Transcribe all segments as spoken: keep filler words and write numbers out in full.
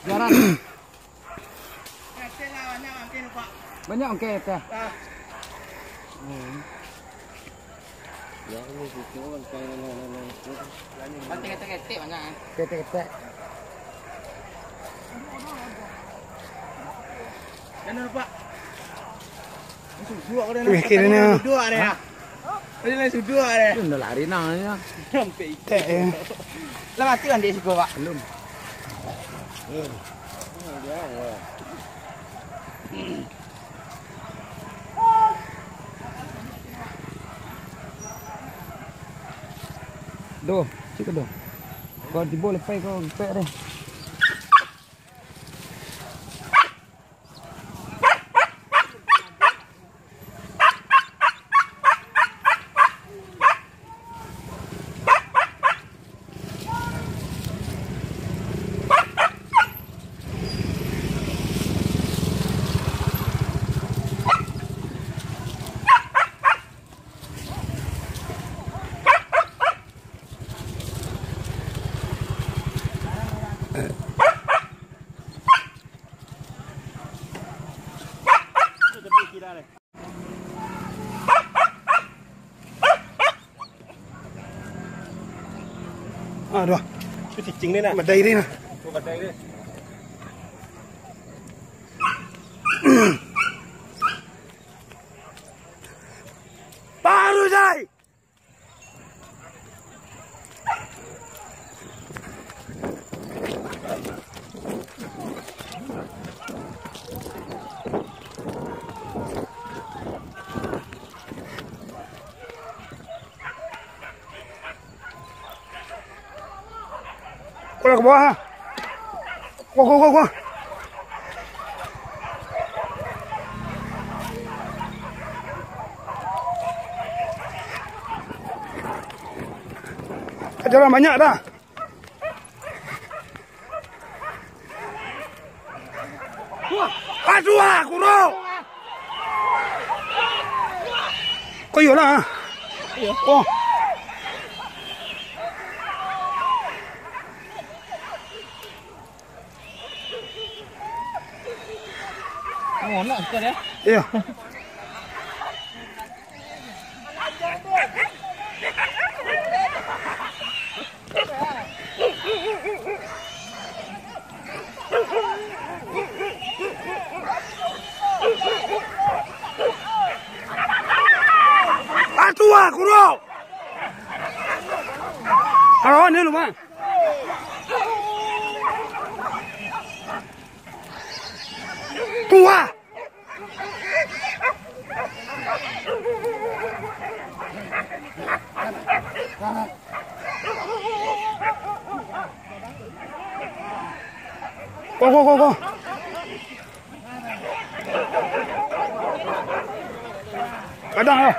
Jarang. Banyak ungkek teh. Ketek-ketek banyak, eh. Ketek-ketek. Wih, kiri ni. Duduk ada ya. Tadi lain suduik deh. Itu ndak lari nang ni. Sampai tek, eh. Lah mati kan di siko, Pak? Belum. Doh, cik doh. Kau tibo lepai kau pek deh. Aduh. Itu cicing ni nak. Badai ni nah. Oh, badai ni. Baru, Jai. Kau lah ka bawah, ha? Kuah, kuah, kuah, kuah. Ajaran banyak dah. Aduh, ah, kuro. Kau iyolah. Iyo. Oh. Oh, nak suka dia? Iyo. Atua, kuro! Awan ni lu, Bang. Tua! Ko, ko, ko, ko. Kadang, eh.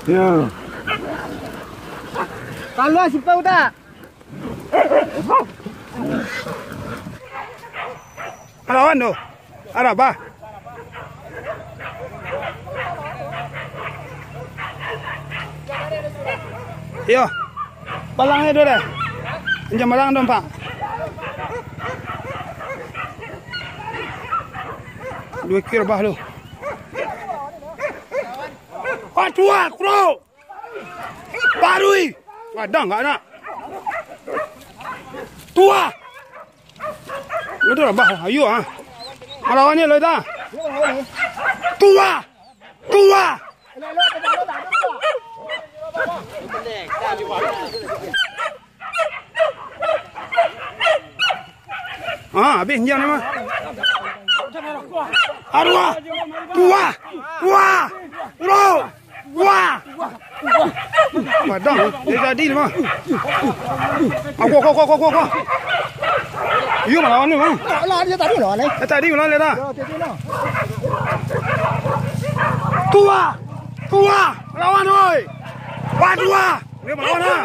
Yo. Kalua sipau tak? Lawan tu. Arabah. Iyo. Balang itu deh. Pinjam balang tu, Pak. Dua kilo bah tu. Wah, tua, kuro. Barui. Gadang gak nak. Tua. Udah lah, bah, ayo ah. Malawannyo lo dah. Tua. Tua. Ah, habis jam ni mah. Arwah. Tua. Tua. Tua. Tua. Wah! Padang, dia jadi ni mah. Aku, aku, aku, aku, aku. Iyo, malawan ni mah. Lah, dia tadi malawan ni. Dia tadi malawan dia dah. Yo, tadi lah. Tua! Tua! Lawan, oi! Wah, tua! Dia malawan lah.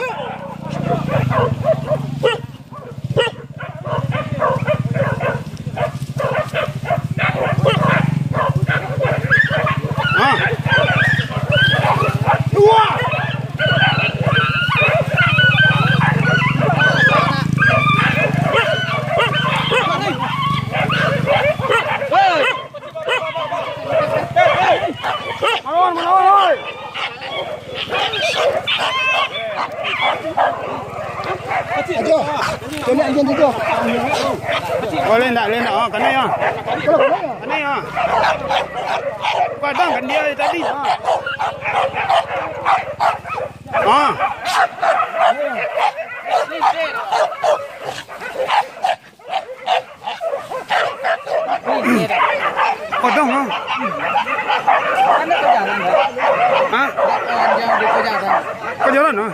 Ajo, kena anjing tu. Boleh ndak, boleh ndak? Oh, kena ya. Kena ya. Kadang kan dia tadi. Ha. Ha. Kodong, ha? Ha? Ko jalan, ha?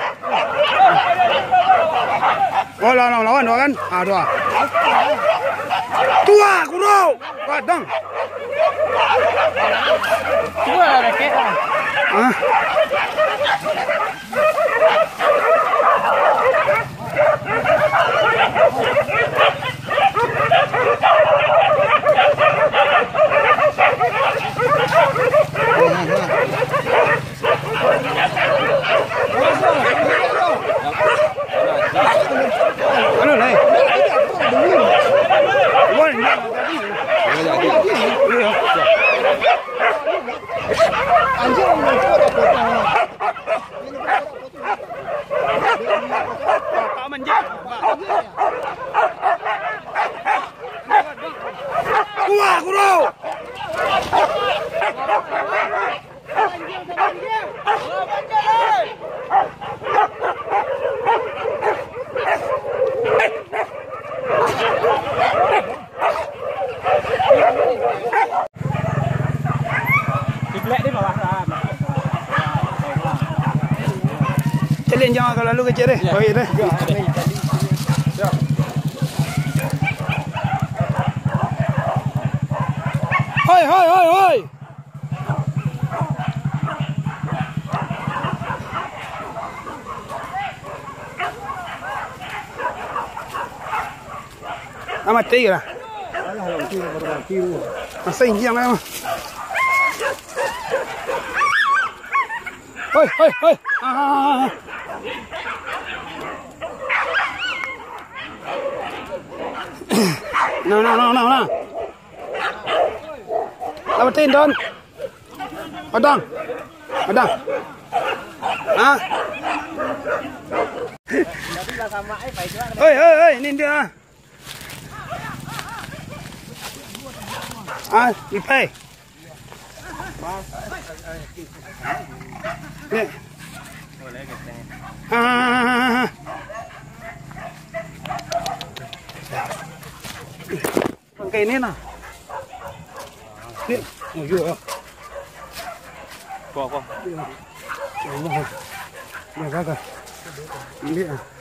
Oh, lawan, lawan, lawan, kan? Ah, dua. Tua, kuro. Kodong. Dua lah, rakit lah. Ha? Anu, lai. Wan, iya. Anjing, Kuah, kuro! Kiblek di bawah kan. Caliak jangan kalau lalu kecil deh. Baik deh. Hoi, hoi, hoi, hoi. Ah, mati lah. Alah, lah, mati lah, baru mati tu. Masa injang lah, mah. Hoi, hoi, hoi. Ah. Nah, nah, nah, nah, nah. Lah, mati, Don. Padang. Padang. Ha? Oi, oi, oi, ni dia. Ah, ipai. Ni. Ah, ah, ah, ah. Pakai ni nah. Ni, oh, yo. Ko, ko. Yo. Ya Allah. Ya, gagal. Ambil ah.